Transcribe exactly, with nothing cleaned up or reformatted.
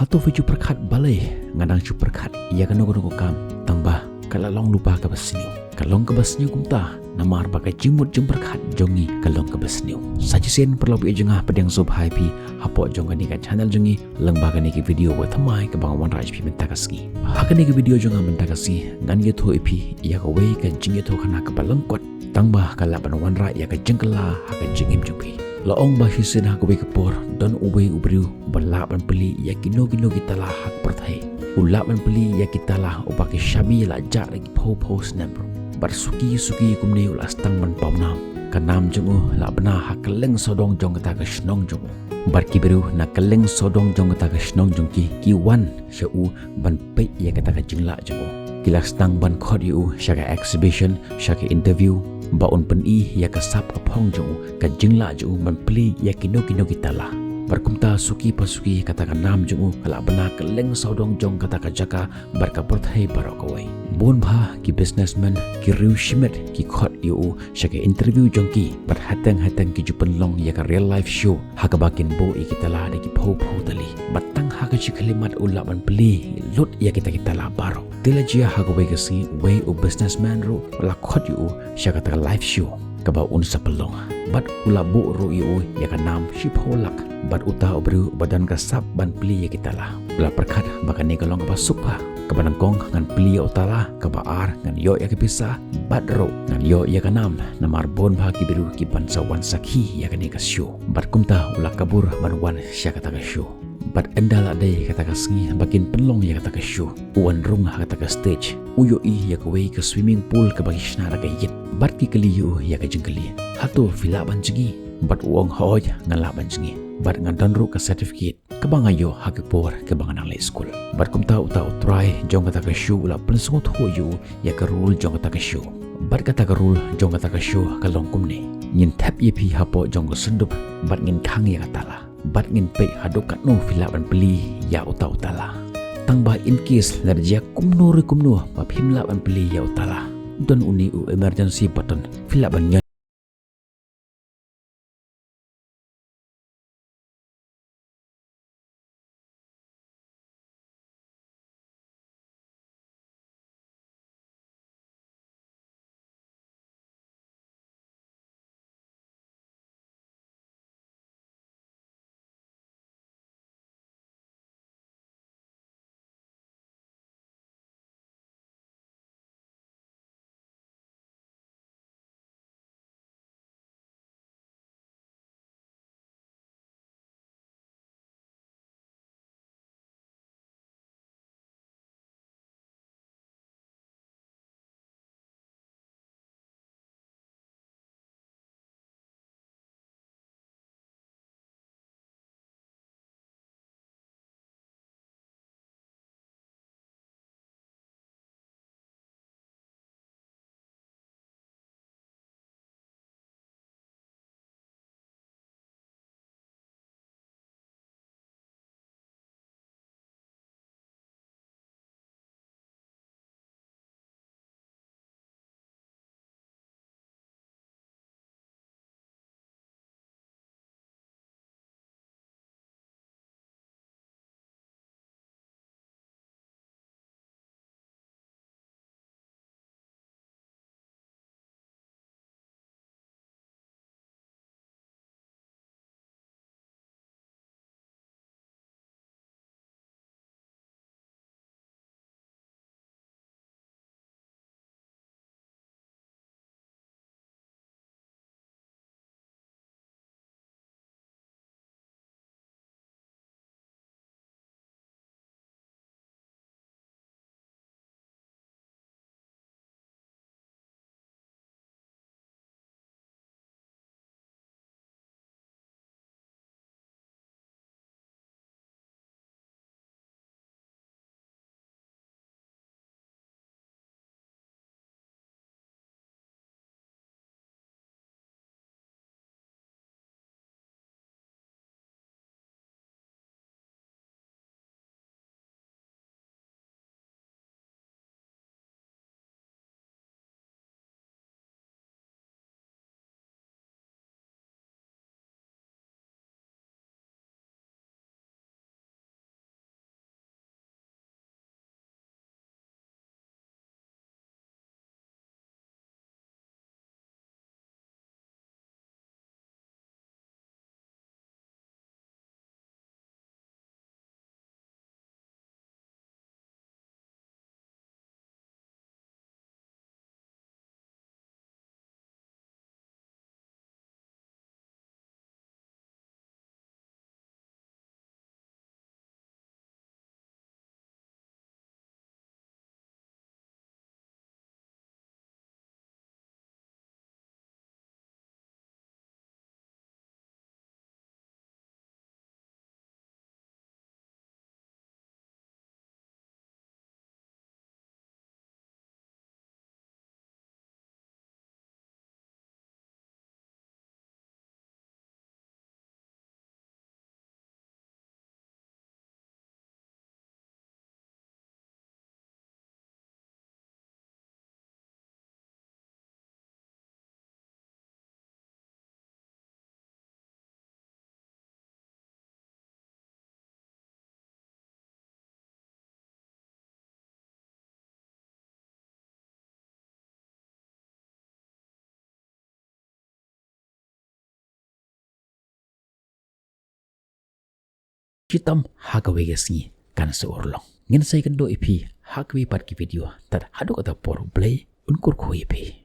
Hato phi ju pyrkhat balei nga dang ju pyrkhat ïa kano kano ka kam, tangba ka la long lypa kaba sniew. Ka long kaba sniew kumta namar ba ka jingmut jingpyrkhat jong ngi ka long kaba sniew. Sa shisien paralok ba ïeit jong nga, pdiang sngewbha ïa phi hapoh jong kane ka channel jong ngi lyngba kane ka video ba thymmai kaba nga wanrah ïa phi mynta ka sngi. Ha kane ka video jong nga mynta ka sngi ngan ïathuh ïa phi ïa kawei ka jingïathuhkhana kaba lyngkot, tangba ka lah ban wanrah ïa ka jingkylla ha ka jingim jong phi. La ong ba shisien ha kawei ka por don uwei u briew ba lah ban plie ïa kino kino ki tala ha ka pyrthei. U lah ban plie ïa ki tala uba ki shami la jah da ki phew phew snem ruh. Bad suki suki kumne u la sdang ban paw nam. Ka nam jong u la bna ha kylleng sawdong jong kata ka shnong jong u. Bad ki briew na kylleng sawdong jong kata ka shnong jong ki ki wan sha u ban peit ïa kata ka jinglah jong u. Ki la sdang ban khot ïa u sha ka exhibition, sha ka interview, ba un pyni ïa ka sap ka phong jong u, ka jinglah jong u ban plie ïa kino kino ki tala. Bad kumta suki pa suki kata ka nam jong u ka la bna kylleng sawdong jong kata ka jaka bad ka pyrthei baroh kawei. Bun bha ki businessman, ki riew shimet ki khot ïa u sha ka interview jong ki, bad hateng hateng ki ju pynlong ïa ka real life show ha kaba kin buh ïa ki tala da ki phew phew tylli. Bad tang ha ka shi khyllipmat u lah ban plie lut ïa kita ki tala baroh. Te la jia ha kawei ka sngi uwei u businessman ruh u la khot ïa u sha kata ka live show kaba un sa pynlong. Bad u la buh ruh ïa u ïa ka nam shiphew lak. Bad uta u briew uba don ka sap ban plie ïa ki tala u la pyrkhat ba kane ka long kaba suk bha. Kaba nyngkong ngan plie ïa u tala, kaba ar ngan ïoh ïa ka pisa, bad ruh ngan ïoh ïa ka nam, namar bun bha ki briew ki ban sa wan sakhi ïa kane ka show. Bad kumta u la kabur ban wan sha kata ka show. Bad ynda la dei kata ka sngi ba kin pynlong ïa kata ka show, u wan rung ha kata ka stage. U ïohi ïa kawei ka swimming pool kaba ki shna da ka ïit. Bad ki kylli ïa u ïa ka jingkylli, "Hato phi lah ban jngi?" Bad u ong, "Hooid, nga lah ban jngi. Bad nga don ruh ka certificate kaba nga ïoh ha ka por kaba nga dang leit skul." Bad kumta uta u trai jong kata ka show u la pynsngewthuh ïa u ïa ka rule jong kata ka show. Bad kata ka rule jong kata ka show ka long kumne: Ngin thep ïa phi hapoh jong ka syndup bad ngin khang ïa ka tala. Bad ngin peit haduh katno phi lah ban plie ïa uta u tala. Tangba in case lada jia kumno re kumno ba phim lah ban plie ïa u tala, don une u emergency button phi lah ban ñion shitom ha kawei ka sngi kan sa urlong. Ngin sa ïakynduh ïa phi ha kawei pat ki video, tad haduh katta por U Blei un kyrkhu ïa phi.